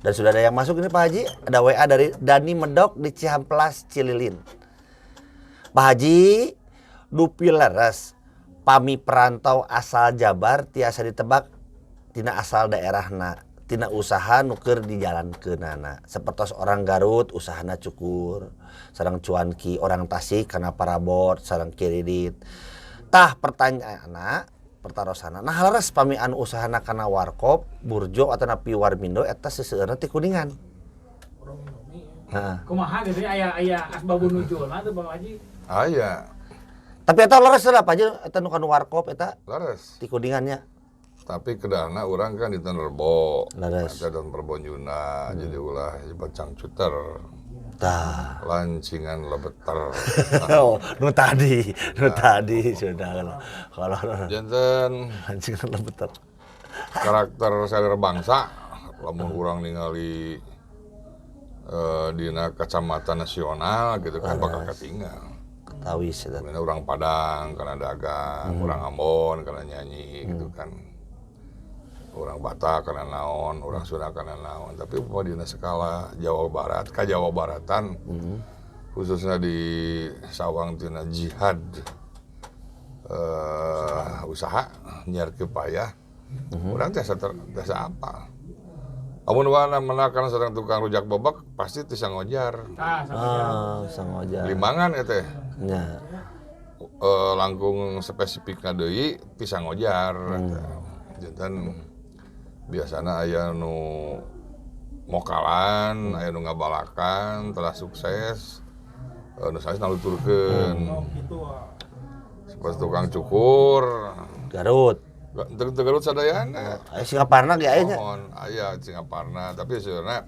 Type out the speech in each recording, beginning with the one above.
Dan sudah ada yang masuk ini, Pak Haji, ada WA dari Dani Medok di Cihampelas, Cililin. Pak Haji, dupi leres, pami perantau asal Jabar tiasa ditebak tina asal daerahna, tina usaha nu keur dijalankeunana. Sepertos orang Garut usahana cukur, sareng cuanki, orang Tasik kana parabot, sareng kiridit. Tah, pertanyaanna, pertarosana. Nah, leres pami anu usahana kana warkop, burjo atau napi warmindo eta seseueurna ti Kuningan. Orang Indomie ya. Heeh. Kumaha gitu ya, aya aya asbabun nuzulna tuh, Bang Haji? Aya. Tapi eta leres lah, Pak Haji, eta nu kanu warkop eta Leres. Ti Kuningannya. Tapi kedahna urang kan di Tanah Rebo. Leres. Eta dan Rebo Nyuna, jadi ulah bacangcuter. Tah. Lancingan lebeter. Oh, nu tadi sudah kalau Janten lancingan lebeter. Karakter salir bangsa lamun urang ningali dina kacamata nasional gitu kan bakal ketinggal. Tawis eta. Kemudian orang Padang karena dagang, orang Ambon karena nyanyi gitu kan. Orang Batak karena naon, orang Sunda karena naon. Tapi upama dina skala Jawa Barat, ka Jawa Baratan, khususnya di sawang tina jihad usaha nyiar kepayah, urang tiasa apa? Amun wana menakan sedang tukang rujak bebek pasti tiasa ngojar. Ah, sama. Ah, sangoja. Limangan ya teh. Nya. Langkung spesifikna deui bisa ngojar. Janten biasana aya nu mokalan, aya nu ngabalakan, telah sukses, nu sanes ngaluturkeun. Oh, gitu ah. Seperti tukang cukur, Garut. Teu teu Garut sadayana. Aya Singaparna ge aya nya. Mohon, aya Singaparna, tapi sebenarnya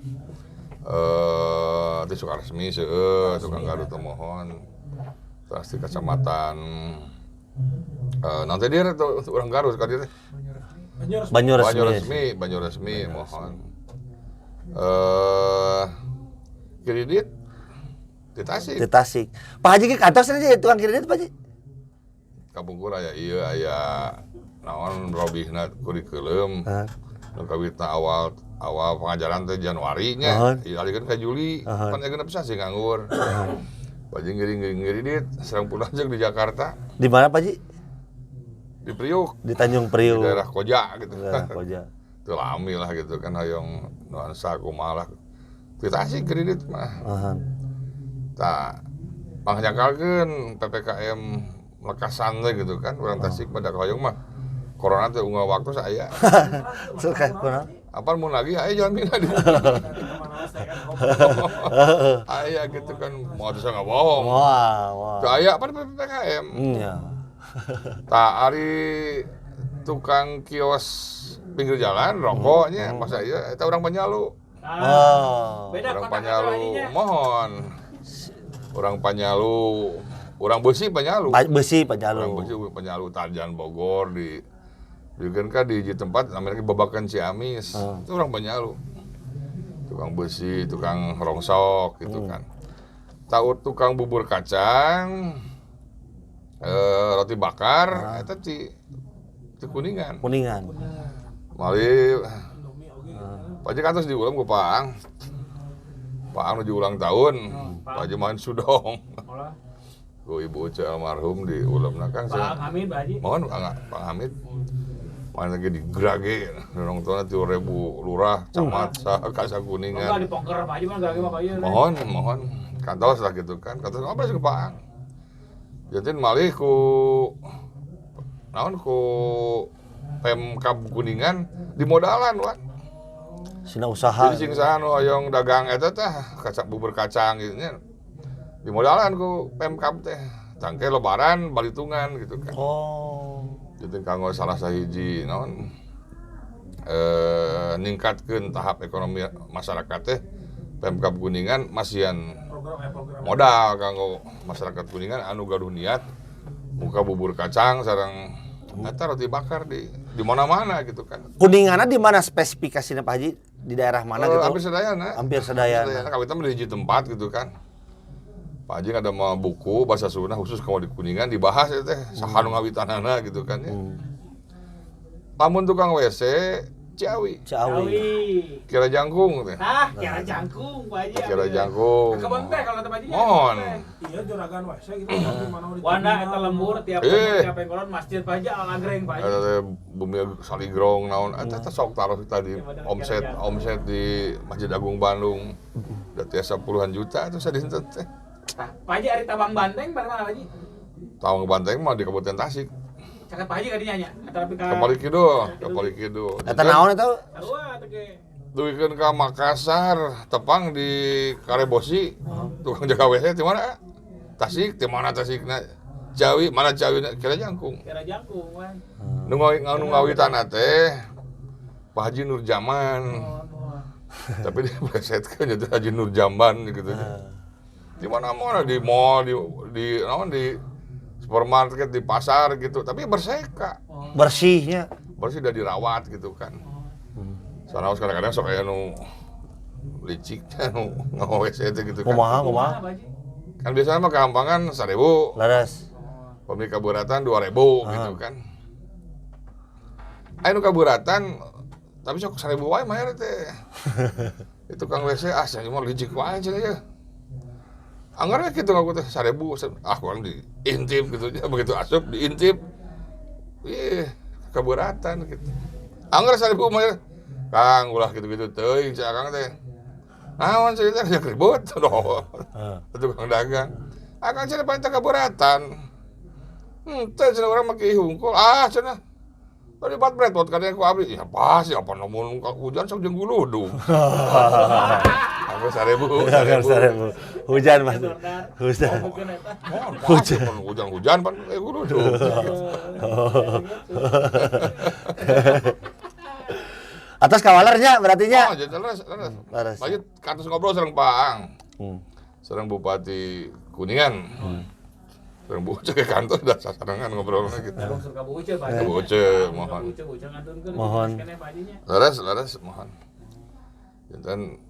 di Sukaresmi seueur tukang Garut teh, mohon. Terus di kecamatan nanti dia tuh orang Garut ka dieu teh. Banyuresmi. Banyuresmi. Banyuresmi, Banyuresmi, mohon. Kredit di Tasik. Di Tasik. Pak Haji ge kantos aja tukang kredit, Pak Haji. Kapungkur aya ieu, aya naon, robihna kurikulum. Heeh. Nu kawitna awal awal pengajaran teh Januari nya, ieu alihkeun ka Juli. Kan aya genep sasih nganggur. Pak Haji ngiring-ngiring ngiridit, sareng pulang jeung di Jakarta, Di mana, Pak Haji? Di Priuk, Di Tanjung di Priuk. Daerah Koja gitu. Daerah Koja. Teu lami lah gitu kan, hoyong nuansa kumaha lah. Di Tasik kredit mah. Heeh. Tah, mangjakalkeun PPKM lekasan teh gitu kan, urang Tasik pada hoyong mah corona teh unggal waktu saya. Suka kunaon? Apa mun lagi aya jalan pindah di. Aya gitu kan, mau bisa nggak bohong. Wah, wah. Teu aya apa PPKM. Iya. Tah, ari tukang kios pinggir jalan rokoknya masa iya eta orang Panjalu. Ah, Oh. beda Orang kota Panjalu, ininya. Mohon. Orang Panjalu, orang besi Panjalu. Besi Panjalu. Orang besi Panjalu Tarjan Bogor di kan di hiji tempat namanya Babakan Ciamis. Itu orang Panjalu. Tukang besi, tukang rongsok gitu kan. Tahu tukang bubur kacang, roti bakar, eta ti Kuningan. Kuningan. Mali Indomie oge gitu. Pak Haji kantos diulang ku Pak Ang. Pak Ang nuju ulang tahun. Pak. Pak Haji main sudong. Olah. Ku Ibu Uce almarhum di ulamna kan Pak saya. Hamid, Pak Haji. Mohon Pak, Pak Hamid. Main lagi di Grage, nontonnya 3.000 lurah, camat, sa, kasa Oh, enggak Kuningan. dipongker Pak Haji mah Grage mah kayak. Mohon, mohon. Kantos lah gitu kan. Kantos apa sih ke Pak Ang. Jadi malih ku naon ku Pemkab Kuningan di modalan, Wan. Sina usaha. Jadi sing saha nu hoyong dagang eta teh kacang, bubur kacang gitu nya. Di modalan ku Pemkab teh. Tangke lebaran balitungan gitu kan. Oh. Jadi kanggo salah sahiji naon ningkatkeun tahap ekonomi masyarakat teh Pemkab Kuningan masihan Program ya, program. Modal kanggo masyarakat Kuningan anu gaduh niat muka bubur kacang sareng eta roti bakar di mana-mana gitu kan. Kuninganna di mana spesifikasinya, Pak Haji? Di daerah mana gitu? Hampir sadayana. Hampir sadayana. Sadayana kawitna mah di hiji tempat gitu kan. Pak Haji ada mau buku bahasa Sunda khusus kalau di Kuningan dibahas ya teh saha nu ngawitanana gitu kan ya. Lamun tukang WC Ciawi. Ciawi. Kira jangkung teh. Tah, kira jangkung Pak Haji. Kira jangkung. Ke kebon teh kalau teh Pak Haji. Mohon. Iya juragan WC gitu di mana di Wanda eta lembur tiap tiap pengkolon masjid Pak Haji alagreng Pak Haji. Eta teh bumi saligrong naon eta teh sok taruh tadi omset di Masjid Agung Bandung. Udah tiasa puluhan juta itu sadinten teh. Tah, Pak Haji ari Tabang Banteng pada mana Pak Haji? Tabang Banteng mah di Kabupaten Tasik. Caket Pak Haji kadinya nya antara pika Kapali Kidul. Eta naon eta? Sarua teh ge. Duikeun ka Makassar, tepang di Karebosi. Tukang jaga WC di mana? Tasik, di mana Tasikna? Ciawi, mana Ciawina? Kira jangkung. Kira jangkung kan. Nu ngawitan teh Pak Haji Nur Jaman. Tapi dia plesetkeun jadi Haji Nur Jamban gitu. Di mana-mana di mall, di naon di supermarket, di pasar gitu, tapi berseka. Bersihnya. Bersih udah dirawat gitu kan. Soalnya kadang-kadang sok aya nu licik nu ngawe-WC teh gitu kan. Kumaha? Kan biasanya mah kehampangan 1000. Leres. Pami kaburatan 2000 gitu kan. Aya nu kaburatan tapi sok 1000 wae mayar teh. Itu kang WC ah saya mah licik wae cenah ya. Anggarnya gitu aku teh 1000, ah kurang diintip gitu ya, begitu asup diintip. Ih, keberatan gitu. Anggar 1000 mah Kang ulah gitu-gitu teuing si Akang teh. Naon cerita nya ribut doh. Tukang dagang. Akang cenah paling teh keberatan. Teh cenah urang make hungkul. Ah cenah. Tadi bat bretot katanya ku abdi. Ya pasti apa namun hujan sok jeung guludug. Anggar 1000. Hujan Mas. Hujan. Hujan. Hujan-hujan pan guludug. Atas kawalernya berarti nya. Oh, jadi leres. Lanjut kantos ngobrol sareng Pak Ang. Sareng Bupati Kuningan. Sareng Bu Uce ke kantor udah sasarengan ngobrolnya gitu. Langsung ka Bu Uce Pak. Bu Uce mohon. Mohon. Leres mohon. Jantan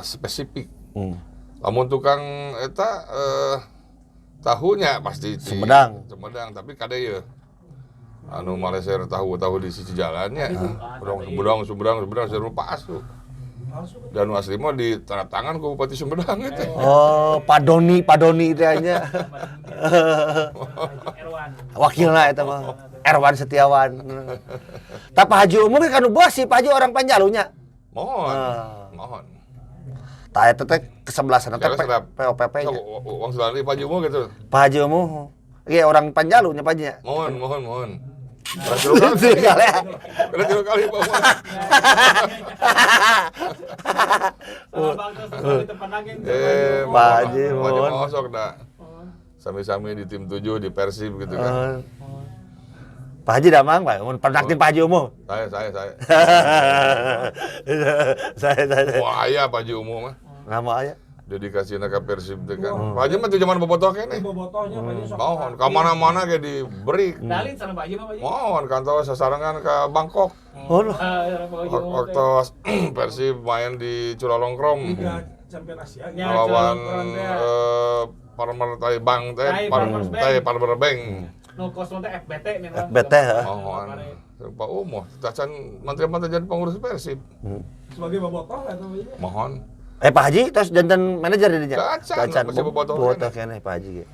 spesifik. Lamun tukang eta tahunya pasti di Sumedang. Sumedang, tapi kade ye. Anu maleser tahu di sisi jalannya. Sumedang, Sumedang palsu. Dan asli mah di tanda tangan ku Bupati Sumedang itu. Oh, Pak Doni itu aja. Wakilna eta mah. Erwan Setiawan. Tah Pak Haji umum kan nu bos sih, Pak Haji orang Panjalunya. Mohon. Mohon. Tah eta teh kesebelasan teh POPP nya. Wong Sulani Pak Haji Umum gitu. Pak Haji Umum. Iya orang Panjalunya Pak Haji. Mohon. Tiga kali Pak. Pak Haji mohon. Sok dah. Sami-sami di tim 7 di Persib gitu kan. Pak Haji damang, Pak. Mun pernah tim Pak Haji Umum. Saya. Saya. Wah, aya Pak Haji Umum mah. Nama aya. Dedikasina ka Persib teh kan. Pak Haji mah teu zaman bobotoh keneh. Bobotohnya Pak Haji sok. Mohon ka mana-mana ge diberi. Dalin sareng Pak Haji mah Pak Haji. Mohon kantor sasarengan ka Bangkok. Oh. Waktu Persib main di Chulalongkorn. Liga Champion Asia lawan Farmer Thai Bank teh, Thai Farmer Bank. 0-0 teh FBT memang. FBT heeh. Mohon. Pak Umuh, tacan menteri-menteri jadi pengurus Persib. Sebagai bobotoh atau Pak Mohon. Pak Haji terus jantan manajer jadinya. Tacan, masih bobotoh keneh Pak Haji ge.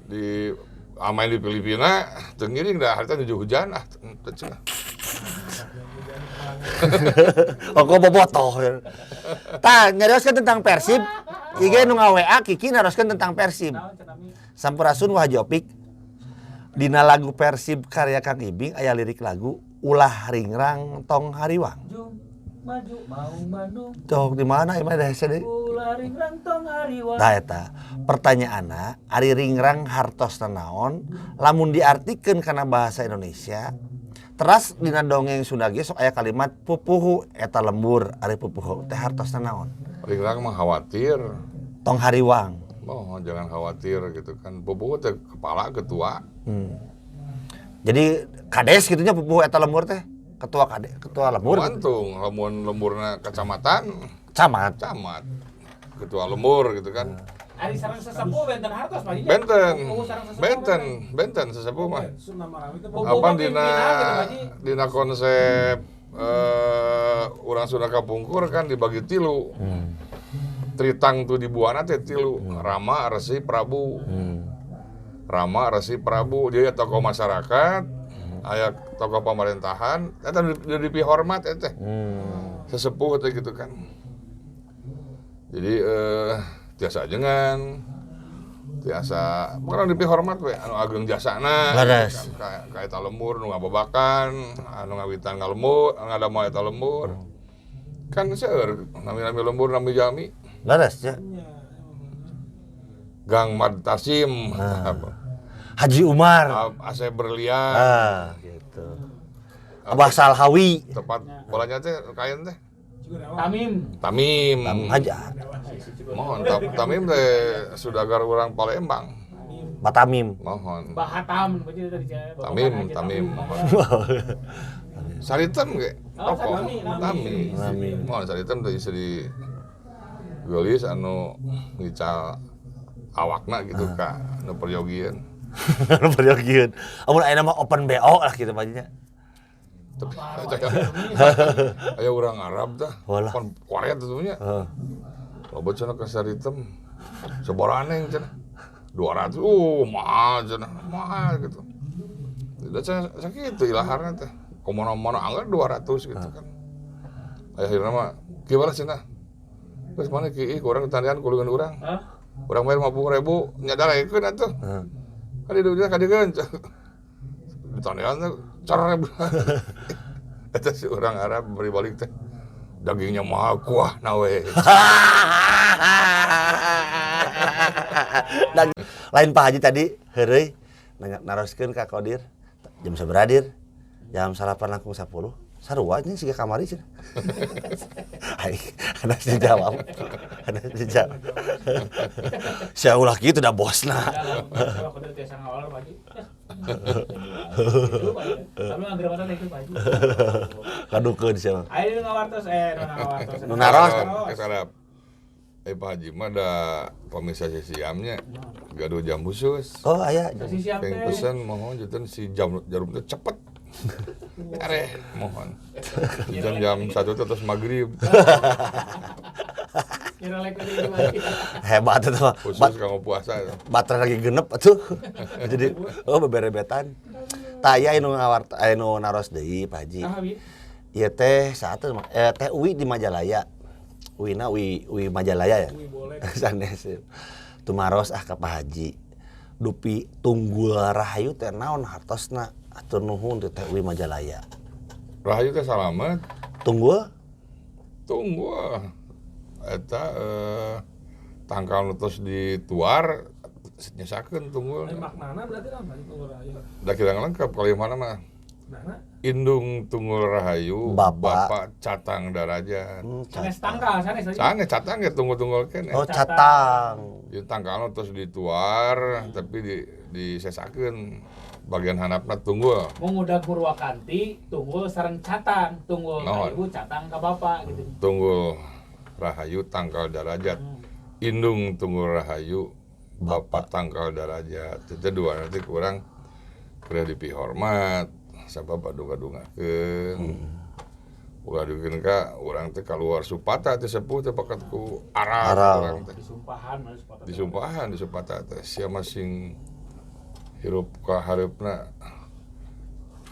Di main di Filipina, teu ngiring dah harita nuju hujan ah teu cenah. Oh, kok bobotoh. Tah, nyarioskeun tentang Persib. Ieu nu nga-WA Kiki naroskeun tentang Persib. Sampurasun Wah Haji Opik. Dina lagu Persib karya Kang Ibing aya lirik lagu Ulah Ringrang Tong Hariwang. Maju mau Bandung. Tong di mana ieu mah hese deui? Ulah ringrang tong hariwang. Tah eta, pertanyaanna ari ringrang hartosna naon lamun diartikeun kana bahasa Indonesia teras dina dongeng Sunda ge sok aya kalimat pupuhu eta lembur ari pupuhu teh hartosna naon? Ringrang mah khawatir. Tong hariwang. Oh, jangan khawatir gitu kan. Pupuhu teh kepala ketua. Jadi kades gitunya pupuhu eta lembur teh. Ketua kades, ketua lembur. Tergantung, lamun lemburna kecamatan, camat. Camat. Ketua lembur gitu kan. Ari sareng sesepuh benten hartos Pak Haji. Benten. Benten sesepuh mah. Apa dina konsep Urang Sunda kapungkur kan dibagi tilu. Tritang tuh di buana teh tilu. Rama, Resi, Prabu. Rama, Resi, Prabu. Jadi tokoh masyarakat, aya tokoh pemerintahan, eta dipihormat eta teh. Sesepuh teh gitu kan. Jadi tiasa ajengan, tiasa pokoknya dipihormat we anu ageng jasana gitu kan. Ka eta lembur nu ngababakan, anu ngawitan ngalembur, ngadamel eta lembur. Kan seueur nami-nami lembur nami jalmi. Leres ya. Gang Mad Tasim, apa. Haji Umar. Asep Berlian. Ah, gitu. Abah Salhawi. Tempat bolanya teh kain teh. Tamim. Tamim. Haji Mohon Tamim teh sudagar orang Palembang. Batamim. Mohon. Bahatam berarti tadi saya. Tamim, Tamim. Saritem ge. Oh, Tokoh. Tami, Tami. Tami. Mohon Saritem teh istri geulis anu ngical awakna gitu ka nu peryogieun. Nu peryogieun. Amun ayeuna mah open BO lah gitu Pak nya. Tapi aya urang Arab tah. Walah. Pan koret tentunya. Heeh. Loba cenah ka Saritem. Saboraneng cenah. 200. Mahal cenah. Mahal gitu. Da cenah sakitu ilaharna teh. Kumaha-mana anggar 200 gitu kan. Akhirnya mah gimana cenah? Geus mana ki kurang tandian kulungan urang. Hah? Urang bayar 50.000 nyadarekeun atuh. Heeh. Kan di dunia kadieun. Ditandian teh cer. Eta si urang Arab beri balik teh. Dagingnya mahal kuah nawe. Dan lain Pak Haji tadi heureuy nanya naroskeun ka Kodir jam sabaraha dir? Jam 8.10. Sarua nya siga kamari cenah. Aing anas dijawab. Anas dijawab. Sia ulah kitu da bosna. Kalau aku biasa ngawal Pak Haji. Itu Pak Haji. Tapi ngagreman teh itu Pak Haji. Kadukeun sia mah. Ayo ngawartos nu ngawartos. Nu naros. Kesarap. Pak Haji mah da pemirsa siamnya gaduh jam khusus. Oh aya. Sasi siam Yang teh. pesan mohon janten si jam jarum teh cepet. Areh, mohon. Jam-jam 1 teh terus maghrib. Hebat itu mah. Khusus kanggo puasa. Baterai lagi genep atuh. Jadi oh beberebetan. Tah aya nu ngawart aya nu naros deui Pak Haji. Ieu teh saat teh Uwi di Majalaya. Uwina Uwi Uwi Majalaya ya. Uwi boleh. Sanes. Tumaros ah ka Pak Haji. Dupi Tunggul Rahayu teh naon hartosna? Atur nuhun teh Uwi Majalaya. Rahayu teh salamet. Tunggul? Tunggul. Eta tangkal nu tos dituar nyesakeun tunggul. Maknana berarti apa Tunggul Rahayu? Da kirang lengkap kalimana mah. Indung Tunggul Rahayu, Bapak Catang Darajat. Sanes tangkal, sanes. Sanes catang ya tunggul-tunggul keneh. Oh, catang. Jadi tangkalna terus dituar, tapi disesakeun bagian handapna tunggul. Mengudag Purwakanti, tunggul sareng catang, tunggul Naon? ka ibu, catang ka bapak gitu. Tunggul Rahayu tangkal darajat. Indung Tunggul Rahayu, Bapak tangkal darajat. Itu dua nanti kurang kudu dipihormat. Sabab badunga-dungakeun. Ulah dugikeun ka urang teh kaluar Supata teh sepuh teh pakat ku Arab urang teh. Disumpahan mah Supata. Disumpahan di Supata teh sia masing hirup ka hareupna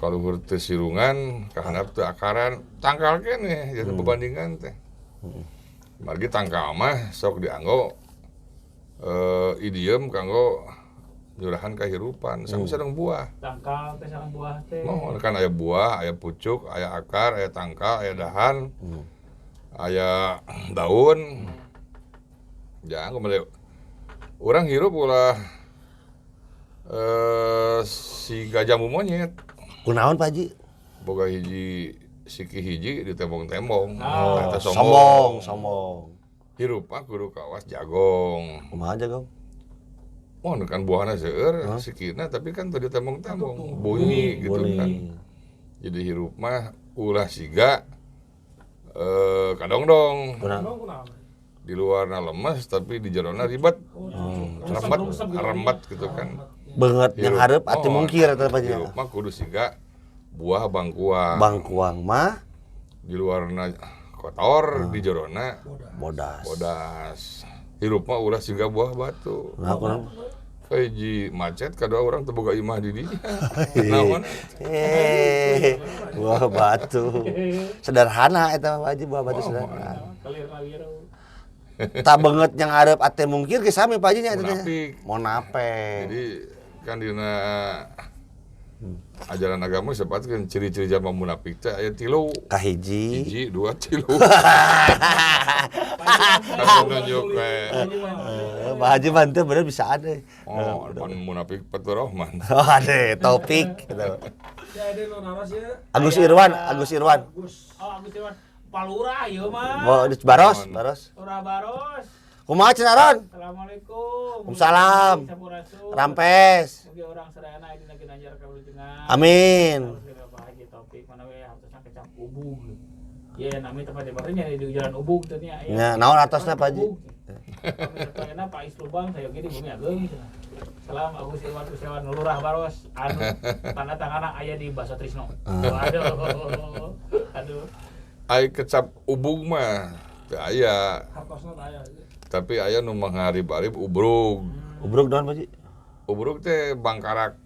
kaluhur teh sirungan ka handap teh akaran tangkal keneh jadi perbandingan teh. Margi tangkal mah sok dianggo idiom kanggo nyurahan kehidupan sama sareng buah. Tangkal teh sareng buah teh. Mohon kan aya buah, aya pucuk, aya akar, aya tangkal, aya dahan, aya daun. Jangan kembali. Orang hirup ulah si gajah monyet. Kunaon Pak Haji? Boga hiji siki hiji ditembong-tembong. Oh, Eta sombong, sombong. Hirup mah kudu kawas jagong. Kumaha jagong? Oh, kan buahna seueur sikina tapi kan teu ditembong-tembong, bunyi gitu Bunyi. Kan. Jadi hirup mah ulah siga kadongdong. Kunaon? Di luarna lemes tapi di jerona ribet. Rembat, rembat gitu kan. Beungeut yang hareup ati Oh, mungkir eta Pak Haji. Hirup mah kudu siga buah bangkuang. Bangkuang mah Di luarna kotor, di jerona Bodas. Bodas. Hirup mah ulah siga buah batu. Nah, kurang. Kahiji macet, kadua urang teu boga imah di dinya. Naon? Buah batu. Sederhana eta mah Pak Haji, buah batu sederhana. Kelir biru. Tak banget yang arep ate mungkir ge sami Pak Haji nya eta teh. Munafik. Munafik. Jadi kan dina ajaran agama disebutkan ciri-ciri jalma munafik teh aya tilu. Kahiji. Hiji, dua, tilu. Kan nunjuk we. Pak Haji mah teu bener bisa ada. Oh, pan munafik Fatur Rahman. Oh, ada topik gitu. Ya ada nu naros ya. Agus Irwan, Agus Irwan. Agus. Oh, Agus Irwan. Palura ieu mah. Mau di Baros, Baros. Lurah Baros. Kumaha cenah Ron? Assalamualaikum. Waalaikumsalam. Sampurasun. Rampes. Mugi urang sadayana dina ginanjar kawilujengan. Amin. Terus Pak Haji topik mana we hartosna kecap ubug. Ya nami tempat debarnya di jalan ubug teh nya. Nya naon artosna Pak Haji? Sadayana Pak Is Lubang sayogi di Bumi Ageung cenah. Salam Agus Irwan Kustiawan Lurah Baros anu tanda tanganna aya di Baso Trisno. Aduh. Aduh. Ai kecap ubug mah teu aya. Hartosna teh aya. Tapi aya nu mangarib-arib ubrug. Ubrug naon Pak Haji? Ubrug teh bangkarak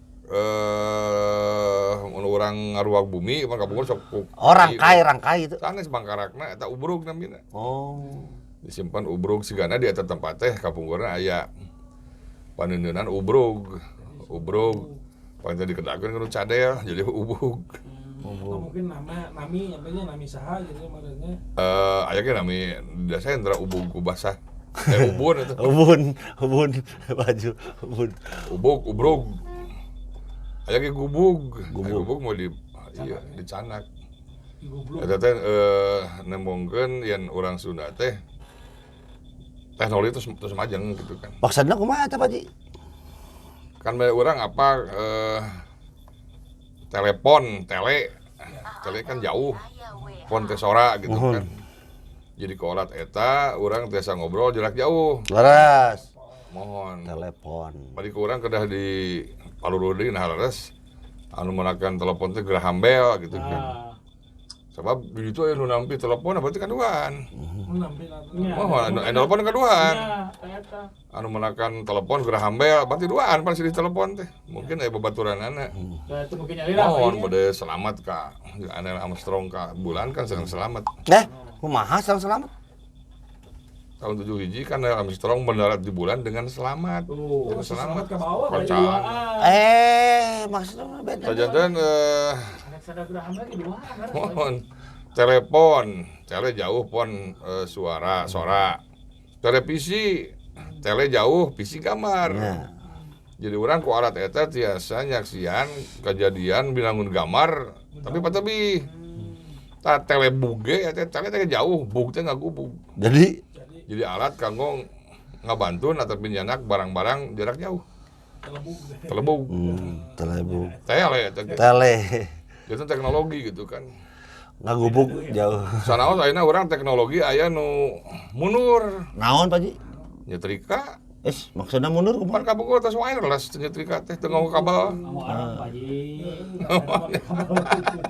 mun urang ngaruak bumi mah kapungkur sok ku. Oh, rangkai, rangkai itu. Sanes bangkarakna eta ubrug namina. Oh. Disimpan ubrug sigana di eta tempat teh kapungkurna aya paneuneunan ubrug. Ubrug paling teh dikedakeun kana cadel jadi ubug. Atau mungkin nama nami nyampe nami saha gitu maksudnya. Aya ge nami dasa endra ubug ku basah. Ubun itu. Ubun, ubun baju, ubun. Ubug, ubrug. Aya ge gubug. Gubug. Gubug mau di iya dicanak. Eta teh nembongkeun yen urang Sunda teh teknologi terus majeng gitu kan. Maksudna kumaha eta Pak Haji? Kan bae urang apa telepon, tele. Tele kan jauh. Pon teh sora gitu kan. Jadi kolat eta urang tiasa ngobrol jarak jauh. Leres. Mohon. Telepon. Bari ku urang kedah di paluru deui nah leres. Anu menakan telepon teh Graham Bell gitu kan. Sebab di ditu aya nu nampi telepon berarti kaduan. Nampi. Mohon anu telepon kaduan. Anu menakan telepon Graham Bell berarti duaan pan silih telepon teh. Mungkin aya babaturanana. Nah, itu mungkin nyalira. Mohon bade selamat ka Neil Armstrong ka bulan kan sedang selamat. Nah, kumaha sedang selamat? Tahun 71 kan Neil Armstrong mendarat di bulan dengan selamat. Oh, selamat ke bawah. Kocan. Maksudnya beda. Sajanten Alexander Graham lagi dua. Mohon telepon, tele jauh pon suara, sora. Televisi, tele jauh, visi gambar. Ya. Jadi orang ku alat eta tiasa nyaksian kejadian binangun gambar, tapi patabi. Ta telebuge eta tele teh jauh, bug teh ngagubug. Jadi alat kanggo ngabantu atau pinjanak barang-barang jarak jauh. Telebug. Telebug. Telebug. Tele eta. Tele. Itu teknologi gitu kan. Ngagubug jauh. Sanaos ayeuna urang teknologi aya nu mundur. Naon Pak Ji? Nyetrika. Maksudna mundur kumaha? Pan kapungkur tos wireless nyetrika teh teu nganggo kabel. Nganggo arang Pak Ji.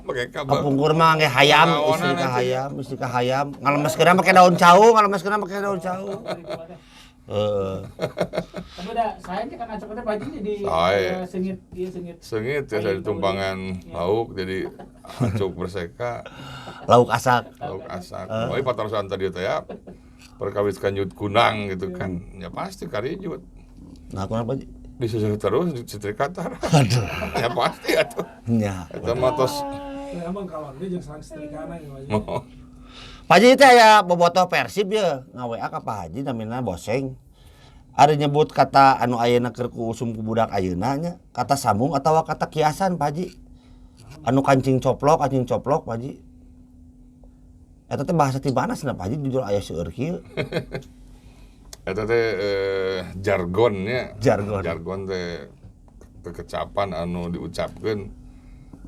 Pakai kabel. Kapungkur mah ngge hayam, istrika hayam, istrika hayam. Ngalemeskeunna make daun cau, ngalemeskeunna make daun cau. Heeh. Tapi udah saya kan acok teh Pak Ji jadi sengit, ieu sengit. Sengit ya saya ditumpangan lauk jadi acuk berseka. Lauk asak. Lauk asak. Woi patarosan tadi teh ya. Perkawis kanjut kunang gitu kan. Ya pasti karijut. Nah, kenapa Ji? Disusul terus disetrika tar. Aduh. Ya pasti atuh. Nya. Eta mah tos. Emang kalau dia jeung serang setrikana gitu aja. Pak Haji teh aya bobotoh Persib ye, nga-WA ka Pak Haji namina Boseng. Ada nyebut kata anu ayeuna keur ku usum ku budak ayeuna nya, kata sambung atawa kata kiasan Pak Haji. Anu kancing coplok Pak Haji. Eta teh bahasa ti mana cenah Pak Haji jujur aya seueur kieu. Eta teh jargonnya. Jargon. Jargon teh kekecapan anu diucapkeun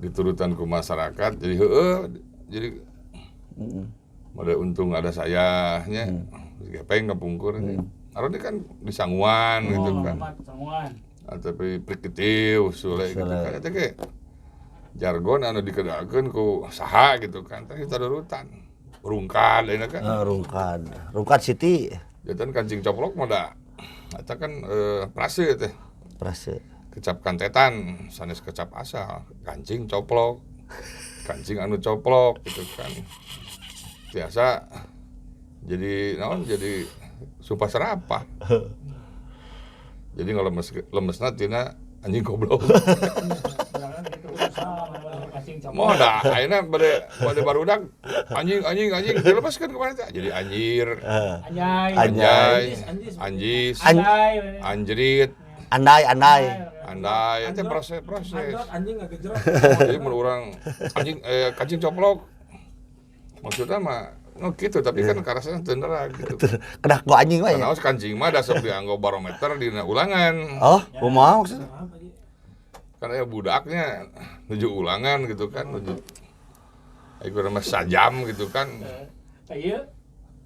diturutan ku masyarakat jadi heueuh jadi Mode untung ada saya nya. Gepeng kapungkur nya. Arone kan di sanguan gitu kan. Sanguan. Atau prikitiu sule gitu kan. Eta ge Jargon anu dikenalkeun ku saha gitu kan. Tah kita urutan. Rungkad ayeuna kan. Eh, rungkad. Rungkad Siti. Janten kancing coplok mah da eta kan prase teh. Prase. Kecap kantetan, sanes kecap asal, kancing coplok. Kancing anu coplok gitu kan. Biasa jadi naon, jadi sumpah serapah. Jadi ngalemes lemesna tina anjing goblok. Mau dah, ayeuna bade bade barudak anjing anjing anjing dilepaskan kemana teh? Jadi anjir, Anjay. anjay, Anjis, anjis, Anjay. anjrit, Andai, andai. andai, itu proses proses. Anjrot anjing nggak gejrot. Jadi mun urang anjing kancing coplok maksudnya mah no gitu, tapi kan karasana teu nerag gitu. Kedah ku anjing we. Karena kancing mah da sok dianggo barometer dina ulangan. Oh, kumaha maksudnya? Apa sih? Karena ya budaknya nuju ulangan gitu kan, nuju ayo urang mah sajam gitu kan. Iya.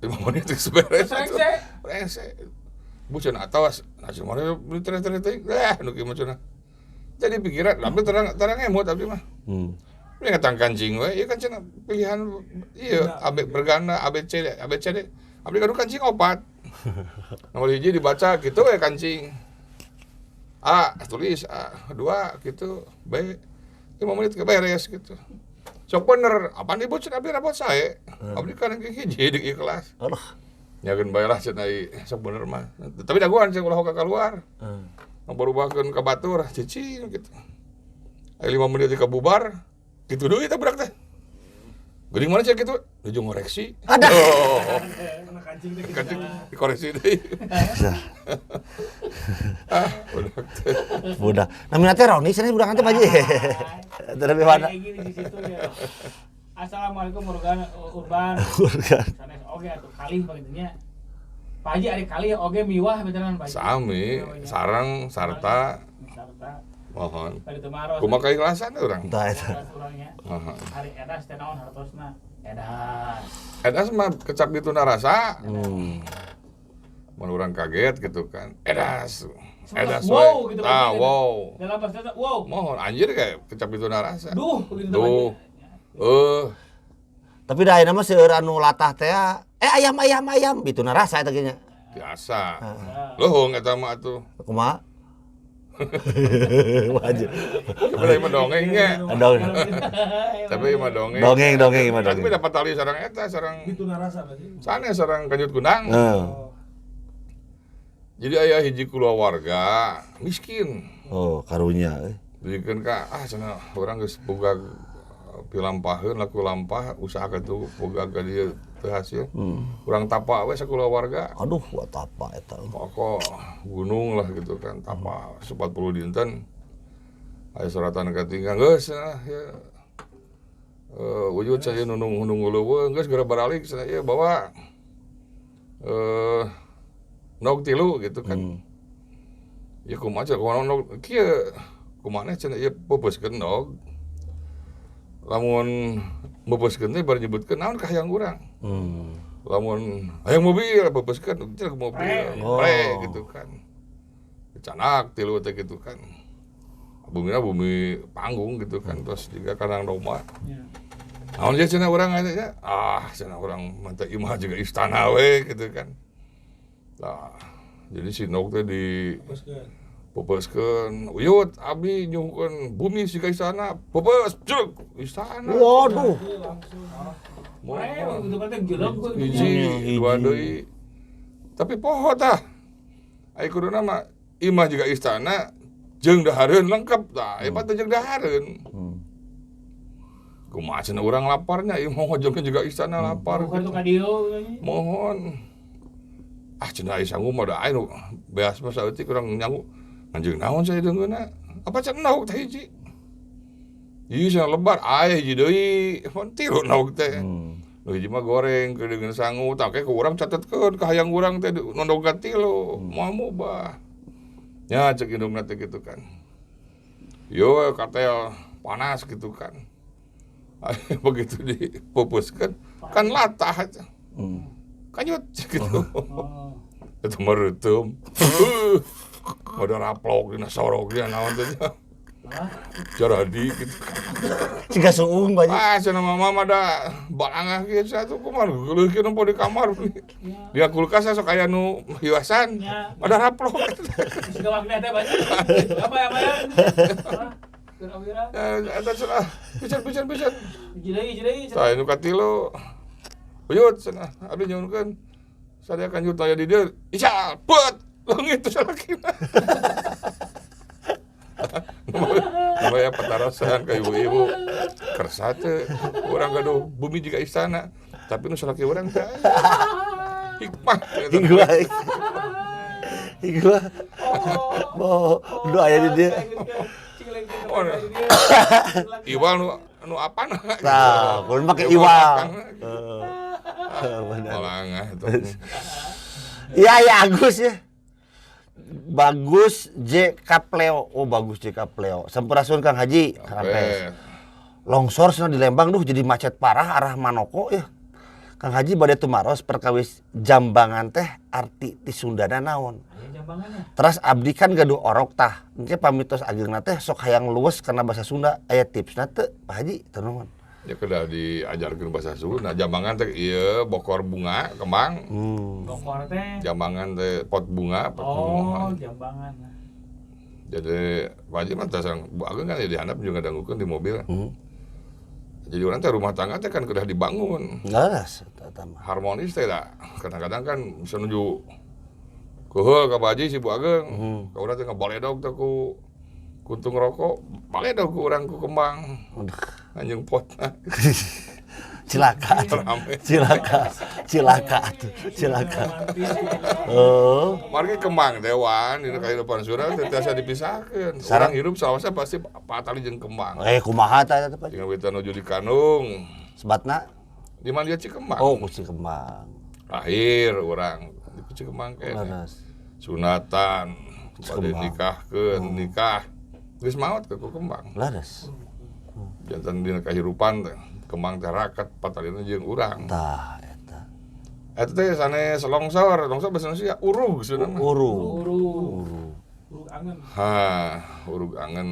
5 menit geus beres. Rengse. Rengse. Bu cenah atawas, nah cenah mana tere-tere teuing, nu kieu mah cenah. Jadi pikiran, abdi terang terang emut abdi mah. Ini ngetang kancing we, ieu kan cenah pilihan ieu AB berganda A B C D A B C D. Abdi kadu kancing opat. Nomor hiji dibaca gitu we kancing. A tulis A, 2 gitu, B 5 menit ke beres gitu. Sok bener, apaan ibu cenah abdi rapot sae. Abdi kan hiji di ieu kelas. Aduh. Nyakeun bae lah cenah ieu sok bener mah. Tapi dagoan cenah ulah hoka keluar. Ngabarubahkeun ka batur, cicing gitu. Aya 5 menit ka bubar, gitu deui teh budak teh. Geuning mana cenah kitu? Nuju ngoreksi. Ada. Oh, Kena kancing teh gitu. kancing dikoreksi deui. Ah, budak teh. Budak. Namina teh Roni cenah budak teh Pak Haji. Terlebih mana? Kayak gini di situ ya. Assalamualaikum urban urban. Urban. Sanes oge atuh kalih bagitunya. Pak Haji ari kalih oge miwah beneran Pak Haji. Sami, sareng sarta Sarta. mohon. Bari teu maros. Kumaha keikhlasan urang? Entah eta. Urangnya. Mohon. Ari edas teh naon hartosna? Edas. Edas mah kecap gitu narasa. Mun urang kaget gitu kan. Edas. Edas Wow we. gitu Ah, kan. wow. Dalam bahasa wow. Mohon anjir kayak kecap itu narasa. Duh gitu. Duh. Tapi da ayeuna mah seueur anu latah teh ayam ayam ayam gitu narasa eta ge nya. Biasa. Leuheung eta mah atuh. Kumaha? Wajib. Tapi ieu mah dongengnya. Dongeng. Tapi ieu mah dongeng. Dongeng dongeng mah Tapi dongeng. dapat tali sareng eta sareng Itu narasa berarti. sanes sareng kanjut kundang. Heeh. Oh. Jadi aya hiji kulawarga miskin. Oh, karunya. Dijieun ka ah cenah urang geus boga pilampaheun laku lampah usaha kitu boga ka dieu teu hasil. Urang tapa we sakulawarga. Aduh, buat apa eta? Pokok gunung lah gitu kan, tapa 40 dinten. Aya suratan katinggal geus cenah ya. Wujud saya nunung nunggu leuweung geus geura baralik cenah ieu bawa nog tilu gitu kan. Ya kumaha cenah kumaha nog kieu kumaha cenah ieu peupeuskeun nog. Lamun meupeuskeun teh bari nyebutkeun naon kahayang urang. Lamun hayang mobil peupeuskeun cenah mobil. Oh. Pre gitu kan. Canak tilu teh gitu kan. Bumina bumi panggung gitu kan terus juga kandang domba. Ya. Naon dia cenah urang aya nya? Ah, cenah urang mah teh imah juga istana we gitu kan. Nah, jadi si Nok teh di Peupeuskeun. peupeuskeun, uyut abdi nyuhunkeun bumi siga istana, peupeus cek istana. Waduh. Iya, langsung. Mohon. Gitu kan teh jelek gua. Hiji, dua deui. Tapi poho tah. Ai kuduna mah imah juga istana jeung dahareun lengkap tah. Ieu mah teh jeung dahareun. Kumaha cenah urang laparnya, ieu mau ngojongkeun juga istana lapar. Bukan tuh ka dieu. Mohon. Ah cenah ai sanggup mah da ai nu beas mah saeutik urang nyangu. Anjeun naon saya deungeunna? Apa cenah nauk teh hiji? Ieu cenah lebar, aya hiji deui. Mun tilu nauk teh. Nu hiji mah goreng ke deungeun sangu, tah ke urang catetkeun ka hayang urang teh nondog ka tilu, moal mubah. Nya cek indungna teh gitu kan. Yo katel panas gitu kan. Begitu dipupuskan kan latah aja. Kanyut gitu. Oh. Itu meretem. Ada raplok dina sorok dina naon teh. Hah? Jaradi gitu. Siga suung Pak Haji. Ah, cenah mama mah da balangah kieu satu kumaha geuleuhkeun nempo di kamar. Ya. Di kulkas sok aya nu hiasan. Ya. Ada raplok. Siga wakna teh Pak Haji. Apa ya, Pak ya? Hah? Keur awira. Eta cenah pisan pisan pisan. Hiji deui, hiji deui. Tah nu katilu. Uyut cenah abdi nyuhunkeun. Sadaya kanjut aya di dieu. Ical, put. Leungit teh salakina. Namanya patarosan ka ibu-ibu. Kersa teh urang gaduh bumi jiga istana. Tapi nu salaki urang teh aya. Hikmah. gitu. Hikmah. Hikmah. Oh. Bo, nu aya di dieu. Oh, Iwal nu nu apana? Tah, kudu make iwal. Heeh, bener. Malangah itu. Iya, ya Agus ya. Bagus J Kapleo. Oh, bagus J Kapleo. Sampurasun Kang Haji, Kang Ampes. Longsor cenah di Lembang duh jadi macet parah arah Manoko ya. Kang Haji bade tumaros perkawis jambangan teh arti ti Sundana naon. Jambangannya. Terus abdi kan gaduh orok tah. Engke pamitos ageungna teh sok hayang luwes karena bahasa Sunda. Aya tipsna teu Pak Haji teu nuhun. Ya kedah diajarkeun bahasa Sunda. Jambangan teh ieu bokor bunga kembang. Bokor teh. Jambangan teh pot bunga, pot Oh, bunga. jambangan. Jadi Pak Haji mah teh sareng Bu Ageng kan ya dihandap juga dangukeun di mobil. Jadi orang teh rumah tangga teh kan kedah dibangun. Leres eta mah. Harmonis teh da. Kadang-kadang kan bisa nuju keheul ka Pak Haji si Bu Ageng. Ka urang teh ngabaledog teh ku kuntung rokok, baledog ku urang ku kembang. Anjing potna. Cilaka atuh. Rame. Cilaka. Cilaka atuh. Cilaka. Oh. Margi kembang dewan dina kahirupan Sunda teh tiasa dipisahkeun. Sareng- Urang hirup salawasna pasti patali jeung kembang. Eh kumaha tah eta Pak? Jeung witan nuju di kandung, Sebatna? di mana dia Cikembang. Oh, ku Cikembang. Lahir urang di Cikembang kene. Leres. Sunatan, bade Cikembang. nikahkeun, nikah. Geus maot ke ku kembang. Leres. Janten dina kahirupan teh kembang teh raket patalina jeung urang. Tah eta. Eta teh sanes longsor, longsor bahasa Indonesia urug cenah mah. Urug. Uru. Urug angen. Ha, urug angen.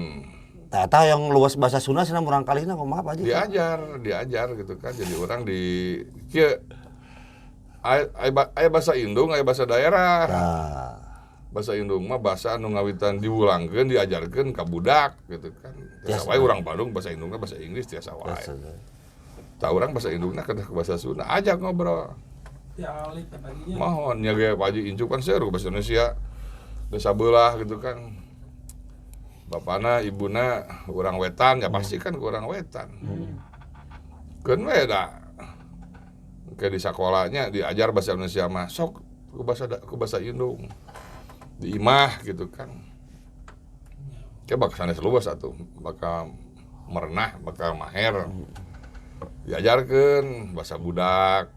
Tah eta yang luas bahasa Sunda cenah murang kalihna kumaha Pak Haji? Diajar, diajar gitu kan. Jadi orang di kieu aya bahasa Indung, aya bahasa daerah. Tah. Bahasa Indung mah bahasa anu ngawitan diwulangkeun, diajarkeun ka budak gitu kan. Tiasa Tiasa. wae urang Bandung bahasa Indungna bahasa Inggris tiasa wae. Tah urang bahasa Indungna kedah ke bahasa Sunda, ajak ngobrol. Dialit teh paginya. Mohon nya ge Pak Haji Incu kan seueur bahasa Indonesia. Desa beulah gitu kan. Bapana, ibuna urang wetan, ya pasti kan ke urang wetan. Keun we da. Ke di sakolanya diajar bahasa Indonesia mah sok ke bahasa Indung. Di imah gitu kan. Ke bakal sanes luas atuh, bakal merenah, bakal maher. Diajarkeun bahasa budak.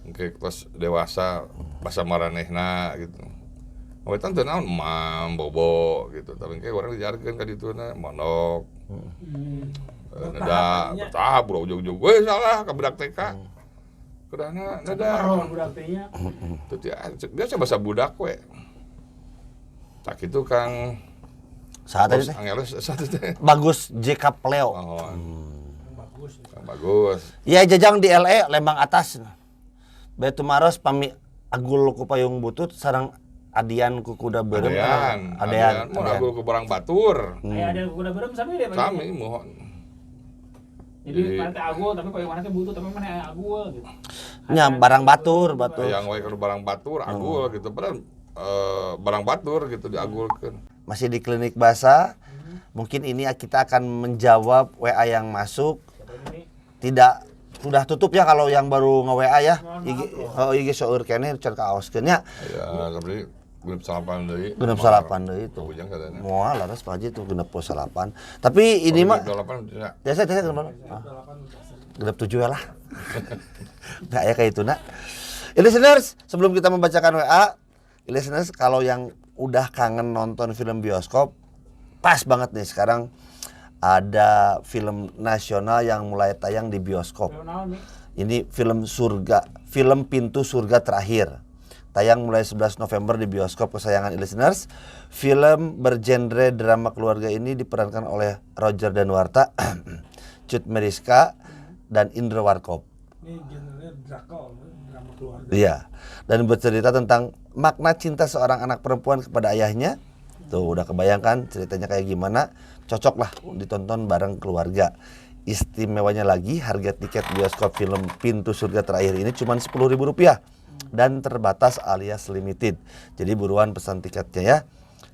Engke tos dewasa bahasa maranehna gitu. Wetan teu naon emam, bobo gitu. Tapi engke urang diajarkeun ka dituna mondok. Neda bertahap ulah ujug-ujug we salah ka budak TK. Kedahna neda. Ero budak teh nya. Teu biasa bahasa budak we. Tak itu Kang Saha tadi Bos teh? Angeles satu teh. Bagus J Kapleo. Oh, Bagus. bagus. Ya jajang di LA Lembang atas. Batu Maros pami agul ku payung butut sareng adian ku kuda beureum. Adean, Adean. Mun agul ku barang batur. Aya ada kuda beureum sami deh Pak Haji. Sami mohon. Jadi Jadi- mana teh agul tapi payung mana teh butuh tapi mana aya agul gitu. Nya barang batur, batur. Yang wae kalau barang batur agul gitu padahal barang batur gitu diagulkeun. Masih di klinik bahasa. Mungkin ini kita akan menjawab WA yang masuk. Siapa ini? Tidak sudah tutup ya kalau yang baru nge-WA ya. Mohon IG maaf oh IG seueur keneh can kaoskeun nya. Ya, tapi genep salapan deui. 68 deui itu. Ujang kadana. Moal laras Pak Haji tuh 68. Tapi ini mah Genep dalapan bisa. biasa biasa genep ah. 67 ya lah. Nggak ya kayak itu nak. Listeners, sebelum kita membacakan WA, listeners kalau yang udah kangen nonton film bioskop, pas banget nih sekarang ada film nasional yang mulai tayang di bioskop. Film naon nih? Ini film surga, film Pintu Surga Terakhir. Tayang mulai 11 November di bioskop kesayangan listeners. Film bergenre drama keluarga ini diperankan oleh Roger Danuarta, Cut Meyriska, dan Indro Warkop. Ini genrenya drakor, drama keluarga. Iya. Dan bercerita tentang makna cinta seorang anak perempuan kepada ayahnya. Tuh udah kebayangkan ceritanya kayak gimana. Cocok lah ditonton bareng keluarga. Istimewanya lagi harga tiket bioskop film Pintu Surga Terakhir ini cuma Rp10.000 dan terbatas alias limited. Jadi buruan pesan tiketnya ya.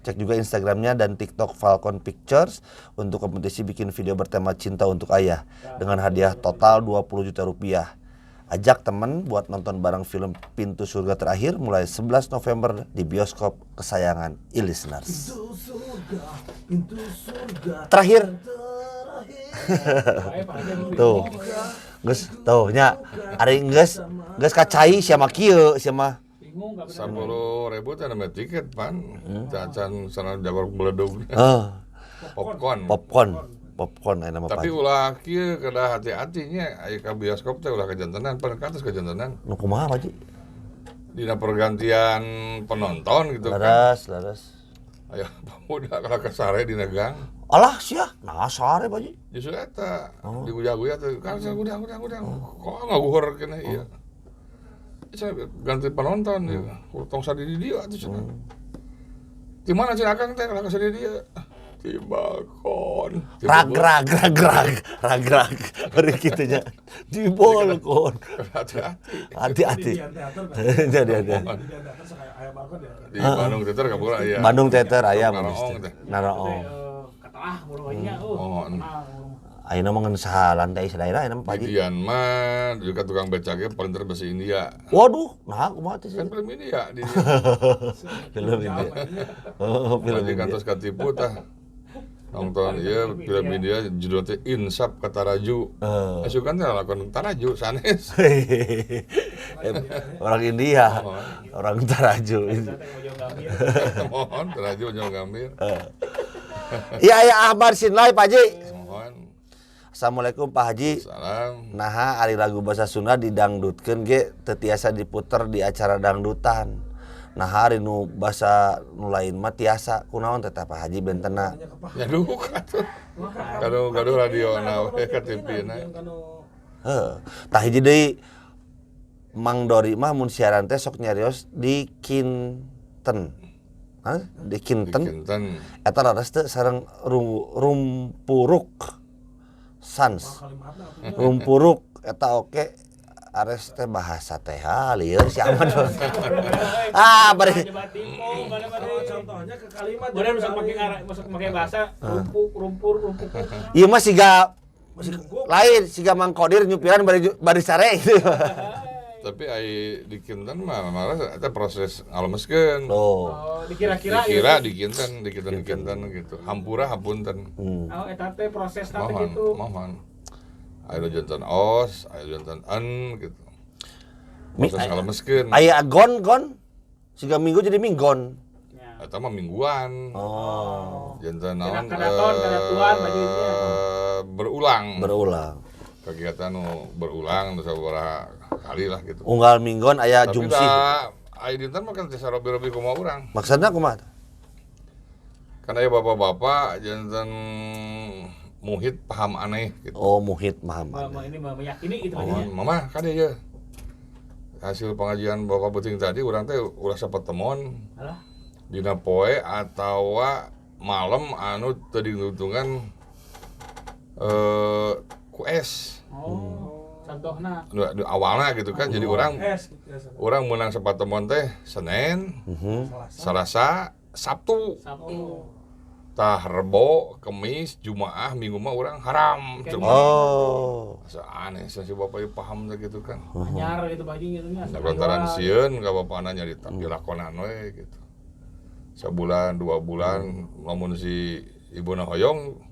Cek juga Instagramnya dan TikTok Falcon Pictures untuk kompetisi bikin video bertema cinta untuk ayah dengan hadiah total 20 juta rupiah. Ajak temen buat nonton bareng film Pintu Surga Terakhir mulai 11 November di bioskop kesayangan e-listeners. Pintu surga, pintu surga. Terakhir. Terakhir. Bae, Pak Haji, Tuh. Geus tuh nya ari geus geus kacai sia mah kieu sia mah. Bingung enggak bener. 10.000 teh namanya tiket pan. Cacan sana jabar beledug. Heeh. Popcorn. Popcorn. Popcorn aya nama Tapi Pak. ulah kieu kedah hati-hatinya aya ka bioskop teh ulah kajantenan, pan ka atas kajantenan. Nu kumaha Pak Haji? Dina pergantian penonton gitu kan. Leres, leres. Aya pemuda kalau kesare dina gang. Alah sia, nah sare Pak Haji. Justru eta diguya-guya teh kan saya udah. Kok ngaguhur keneh ieu. Saya ganti penonton ieu. Tong sadi di dieu atuh cenah. Di mana cenah akang teh kalau kesadi di dieu? Di balkon. Di Rag rag rag rag rag rag bari kitu nya. Di balkon. Hati-hati. Hati-hati. Di Dian Teater kan? Jadi ada. Di Dian Teater sok aya balkon ya. Di Bandung Theater kabura aya. Bandung Theater aya Naraong teh. Naraong. Katalah boro nya Oh, kenal. Ayeuna mah ngan saha lantai sadaerah ayeuna mah Pak Di Haji. Dian mah juga tukang becaknya paling terbahasa India. Waduh, nah kumaha teh sih? Kan film India di Film India. Oh, film Lagi India. kantos katipu tah. Nonton iya film India judulnya teh Insaf kata Raju. Eh. Asukan teh lakon Taraju sanes. Orang India, orang Taraju. Saya teh mau gambir. Mohon Taraju jauh gambir. Iya, ya Ahmad Sinlai Pak Haji. Mohon. Assalamualaikum Pak Haji. Salam. Naha ari lagu bahasa Sunda didangdutkeun ge teu tiasa diputer di acara dangdutan. Nah ari nu basa nu lain mah tiasa kunaon teh tah, Pak Haji bentena. Ya duh atuh. Kado kado radio na we ka TV na. Heuh. Tah hiji deui Mang Dori mah mun siaran teh sok nyarios di Kinten. Hah? Di Di Kinten. Kinten. Eta leres teu sareng Rumpuruk. Sans. Rumpuruk eta oke ares teh bahasa teh ha lieur si Ahmad. Ah, bari Coba tipu, mana mana. Contohnya ke kalimat. Boleh masuk pakai ngarang, masuk pakai bahasa rumpuk, rumpur, rumpuk. ieu mah siga lain siga Mang Kodir nyupiran bari bari sare gitu. Tapi ai di Kinten mah malah eta proses ngalemeskeun. Tuh. Oh, dikira-kira Dikira gitu. di Kinten, di Kinten di Kinten gitu. Hampura hapunten. Oh, eta teh proses teh Mohon, gitu. mohon. Ayo jantan os, ayo jantan en gitu. Proses ngalemeskeun. Aya gon gon siga minggu jadi minggon. Ya. Eta mah mingguan. Oh, Jantan naon? Keraton, keratuan, bajunya. Berulang. berulang. Kegiatan nu berulang nu sabaraha kali lah gitu. Unggal minggon aya Tapi jumsih. da aya dinten mah kan tiasa robi-robi kumaha urang. Maksudna kumaha? Kan aya bapak-bapak jantan muhit paham aneh gitu. Oh, muhit Muhammad. Mama ini meyakini gitu Oh, bajunya. mama kan ya hasil pengajian bapak penting tadi urang teh ulah sapetemon Alah, dina poe atawa malam anu teu diuntungan ku es. Oh, contohna. Nu awalna gitu kan jadi orang Es gitu ya. orang menang sapatemon teh Senin, Selasa, Sabtu, Sabtu. tah Rebo, Kemis, Jumaah, Minggu mah orang haram. Cuma Oh. asa aneh sih si bapak ieu paham teh gitu kan. Anyar gitu baju gitu nya. Nah, lantaran sieun ka bapakna nyarita dilakonan we gitu. Sabulan, 2 bulan, lamun si ibuna hoyong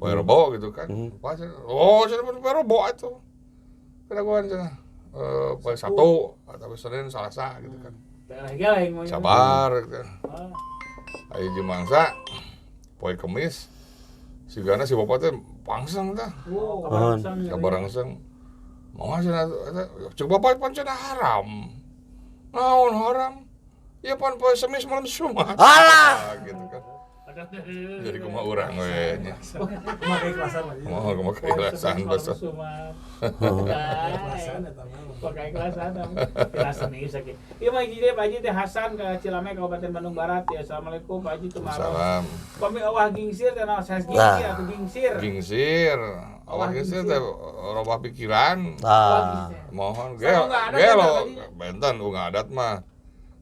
poe Rebo gitu kan. Pas, oh, cenah poe Rebo atuh. Kelakuan cenah. Eh, poe Sabtu atau Senin, Selasa gitu kan. Daerah geleng mah. Sabar gitu. Ah, Ayo jemangsa poe Kemis sigana si bapak teh pangseng tah. Oh, kabar gitu. Kabarengseng. Mau cenah eta cek bapak pan cenah haram. Naon haram? Ya pan poe Semis malam Jumat. Alah. Ah, gitu kan. Jadi kumaha urang we nya. Kumaha keikhlasan Pak Haji. Kumaha kumaha keikhlasan bahasa. Keikhlasan eta mah. Pakai keikhlasan tidak seni sakit. Ieu mah hiji deui Pak Haji teh Hasan ke Cilamaya Kabupaten Bandung Barat ya. Assalamualaikum Pak Haji tumaros. Salam. Pami owah gingsir teh naon sanes gingsir atau gingsir. Gingsir. Awak gingsir teh robah pikiran. Ah. Mohon Sama unggah adat gelo ya, Pak Haji? benten unggah adat mah.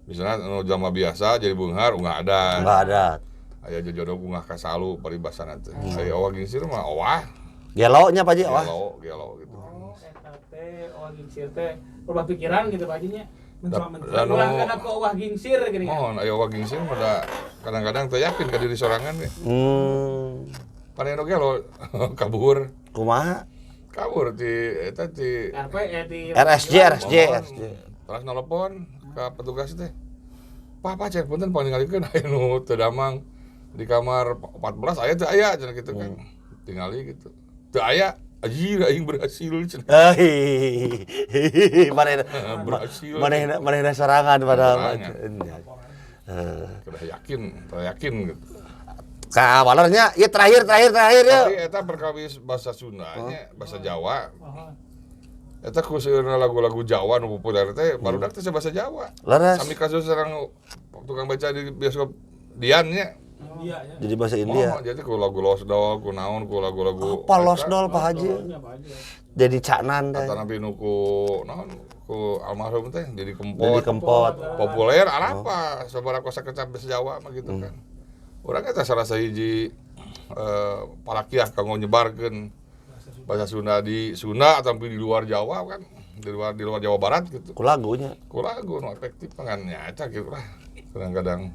Misalnya nu jalma biasa jadi beunghar unggah adat. Enggak ada. Aya jojodo ungah kasalu paribasana teh. Aya owah gingsir mah owah. Gelo nya Pak Haji, wah. Gelo, gelo gitu. Oh, eta teh owah gingsir teh berubah pikiran gitu Pak Haji nya. Mencela-mencela. Dan Ulah kana ku owah gingsir gini kan. mohon aya owah gingsir mah da kadang-kadang teu yakin ka diri sorangan we. Pan anu gelo kabur. Kumaha? Kabur ti eta ti RP di RSJ, RSJ, Mohon. RSJ. Terus nelpon ke petugas teh. Pak, Pak, cek punten paningalikeun aya nu teu damang di kamar 14 aya teu aya cenah gitu kan. Tingali gitu. Teu aya, anjir aing berhasil cenah. Hehehe, manehna Berhasil. manehna manehna sorangan padahal. Sorangan. Heeh. Udah yakin, teu yakin gitu. Kawalernya, ya terakhir terakhir terakhir ya. Tapi eta perkawis bahasa Sunda nya, bahasa Jawa. Mohon. Eta khususna lagu-lagu Jawa nu populer teh barudak teh bahasa Jawa. Leres. Sami kasus sareng tukang baca di bioskop Dian nya. India ya. Jadi bahasa India. Oh, jadi ku lagu Los Dol, ku naon, ku lagu-lagu Apa Los eta. Dol Pak Haji? Nya Pak Haji. Jadi caknan teh. Atau nabi nu ku naon ku almarhum teh jadi kempot. Jadi kempot. Populer arapa sabaraha kosa kecap bahasa Jawa mah gitu kan. Urang eta salah sahiji palakiah kanggo nyebarkeun bahasa Sunda di Sunda atau di luar Jawa kan, di luar Jawa Barat gitu. Ku lagunya. Ku lagu nu efektif kan nya eta gitu lah. Kadang-kadang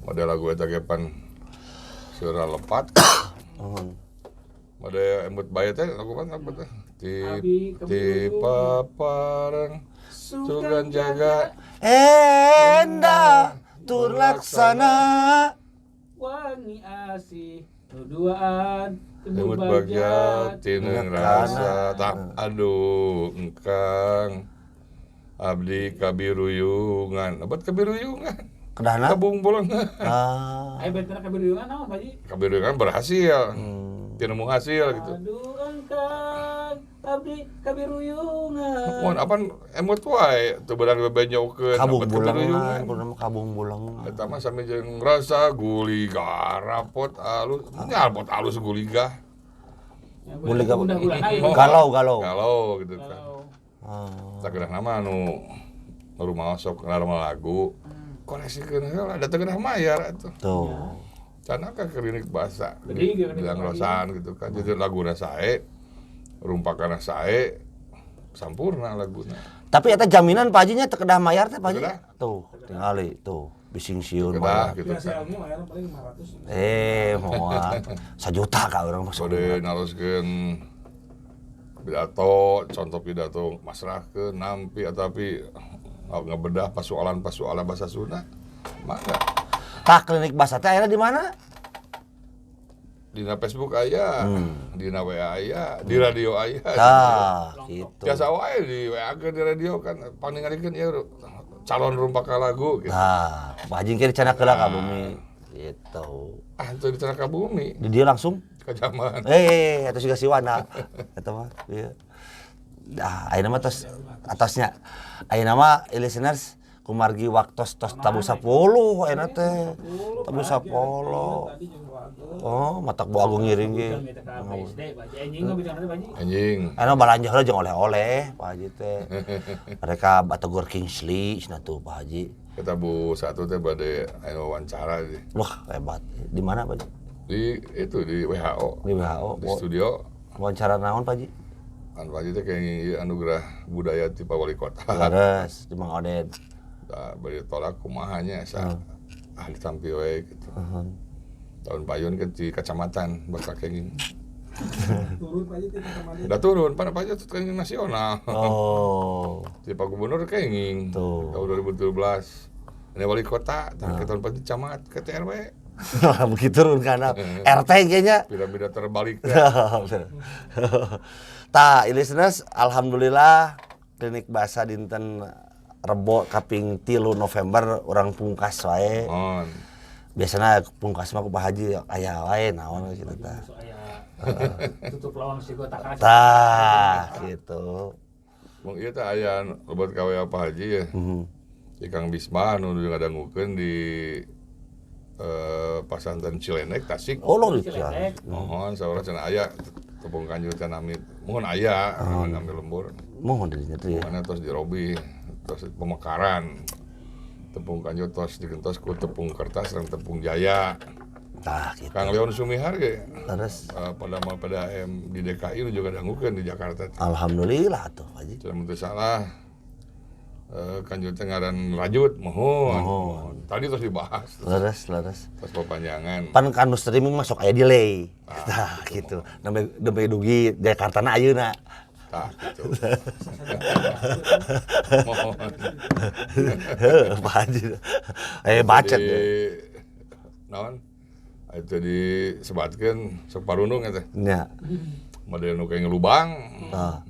model lagu eta ge pan seueur lepat. Model embut bae teh lagu pan apa teh? Ti Abi ti papareng sugan jaga Enda tur laksana. Wangi asih nu duaan embut bagja tineng rasa tak aduh engkang abdi kabiruyungan abad kabiruyungan Kedahna? kabung bolongan Ah. Ayo bentena kabiruyungan naon Pak Haji? kabiruyungan berhasil tinemu hasil gitu. Aduh engkang abdi kabiruyungan. Mohon apa emut wae teu beunang bebenjokeun Kabung abad bulengan, kabiruyungan. kudu mah kabung bulengan. Eta mah sami jeung rasa guliga rapot alus, nya rapot alus guliga. Ya, Boleh gak? Udah bulan aja. Galau, galau. Galau gitu kan. Galau. Ah. Tak geus nama nu rumah sok ngarama lagu. Koreksikeun heula da teu geunah mayar atuh. Tuh. Cana ka klinik bahasa. Jadi, klinik Bilang bahasa. rosan gitu kan. Jadi laguna sae, rumpakana sae, sampurna laguna. Tapi eta jaminan Pak Haji nya teu kedah mayar teh Pak Haji. Kedah. Tuh, tingali tuh bising sieun Kedah mah. gitu Biasa kan. ilmu mayarna paling 500. Moal sajuta ka urang mah. Bade naroskeun pidato, contoh pidato masrahkeun nampi atapi ngebedah pasualan-pasualan bahasa Sunda. Mangga. Tah klinik bahasa teh ayeuna di mana? Dina Facebook aya, dina WA aya, di radio aya. Tah, gitu. Biasa wae di WA ke di radio kan paningalikeun ieu calon rumpaka lagu gitu. Tah, Pak Haji ke dicandak heula ka bumi. Gitu. Ah, teu dicandak ka bumi Di dia langsung ka zaman. Eta juga siwana. Eta mah ieu. Dah, ayeuna mah tos atasnya. Ayeuna mah listeners kumargi waktos tos tabuh 10 ayeuna teh. Tabuh 10. Tadi jeung Bu Ageng. Oh, matak Bu Agung ngiring ge. Bincang kita ke PSD, Pak Haji. Anjing nggak bincang nanti, Pak Haji. Anjing. Ayeuna balanja heula jeung oleh-oleh Pak Haji teh. Mereka bategur Kingsley cenah tuh Pak Haji. Kita Bu satu teh bade aya wawancara di, Wah, hebat. Di mana Pak Haji? di itu di WHO Di WHO. di studio. Wawancara naon Pak Haji? Anu Pak Haji teh kayak ieu anugerah budaya ti Pak Wali Kota. Leres di Mang Oded. Tah bade tolak kumaha nya sa ah ditampi we gitu. Tahun payun ke di kecamatan bakal kenging. Turun Pak Haji ti kecamatan. Udah turun, Pak Pak Haji kenging nasional. Oh. Di Pak Gubernur kenging. Tuh. Tahun 2017. Ini wali kota, tah ke tahun pagi camat ke TRW. Begitu turun karena RT kayaknya. Piramida terbalik teh. Tah, listeners, alhamdulillah klinik bahasa dinten Rebo kaping 3 November urang pungkas wae. Mohon. Biasana pungkas mah ku Pak Haji aya wae naon gitu tah. Besok aya tutup lawan si gotakan. Tah gitu. Mung ieu teh aya lebet ka WA Pak Haji ya. Di Kang Bisma anu ngadangukeun di Pasantren Cilenek Tasik. Oh lo gitu. Cilenek. Mohon saurang cenah aya tepung kanjut teh nami. Mohon aya nami lembur. Mohon dirinya tuh ya. Mana tos dirobi, tos pemekaran. Tepung kanjut tos digentos ku tepung kertas sareng tepung jaya. Tah gitu. Kang Leon Sumihar ge Terus pada mal PDAM di DKI nu juga dangukeun di Jakarta. alhamdulillah tuh Pak Haji. Cenah mun teu salah kanjut teh ngaran rajut mohon. Mohon. Tadi tos dibahas Leres leres. tos papanjangan. Pan kanu streaming masuk aya delay. Tah gitu. Nembe nembe dugi Jakarta na ayeuna. Tah gitu. Mohon. Heuh, Pak Haji. Bacet Di ya. naon? Itu disebatkeun sok parunung eta. Nya. Model nu kayak ngelubang. Ah.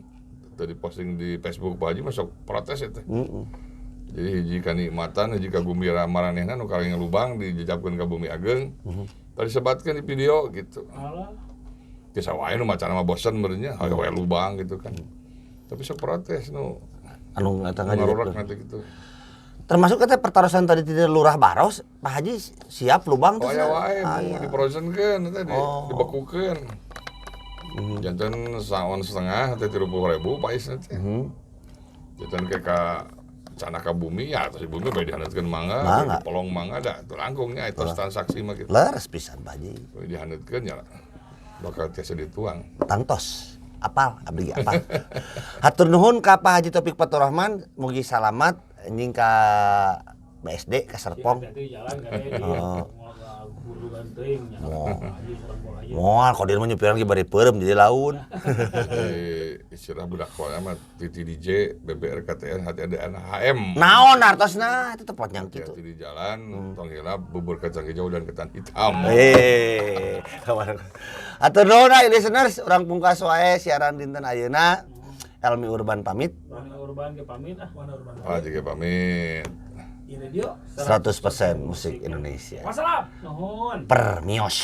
Tadi posting di Facebook Pak Haji masuk protes eta. Heeh. Jadi hiji kanikmatan, hiji kagumbira maranehna nu kalah ngelubang dijejapkeun ka bumi ageung. Tadi sebatkeun di video gitu. Alah. Bisa wae nu macana mah bosen meureunnya, hayo wae lubang gitu kan. Tapi sok protes nu Anu eta ngarurak ngajejakkeun. nanti gitu. Termasuk kata pertarosan tadi tidak Lurah Baros, Pak Haji siap lubang Oh tuh. aya wae Ah, mu iya. diprosenkeun eta di dibekukeun. Janten saon setengah teh 30.000 paisna teh. Janten ke ka cana ka bumi ya atas di bumi bae dihanetkeun mangga, Mangga. dipolong mangga da teu langkungnya itu transaksi mah gitu. Leres pisan Pak Haji. Bae dihanetkeun ya bakal tiasa dituang. Tangtos. Apal, abdi ge apal. Hatur nuhun ka Pak Haji Taufik Faturrahman, mugi salamat anjing ka BSD ka Serpong. Hati-hati jalan kali dia. Moal guru ganteng nya. Haji sareng Pak Haji. Moal kodir mah nyupiran ge bari peureum jadi laun. Jadi istilah budak sekolah mah TTDJ, BBR, KTN, HTDN, HM. Naon artosna itu tepatnya kitu. Hati-hati di jalan, tong hilap, bubur kacang hijau dan ketan hitam. Hatur nuhun ai listeners, urang pungkas wae siaran dinten ayeuna. Elmi Urban pamit, Warna Urban ke pamit ah. Warna Urban. Pak Haji pamit. Di radio 100% musik Indonesia. Wassalam. Nuhun. Permios.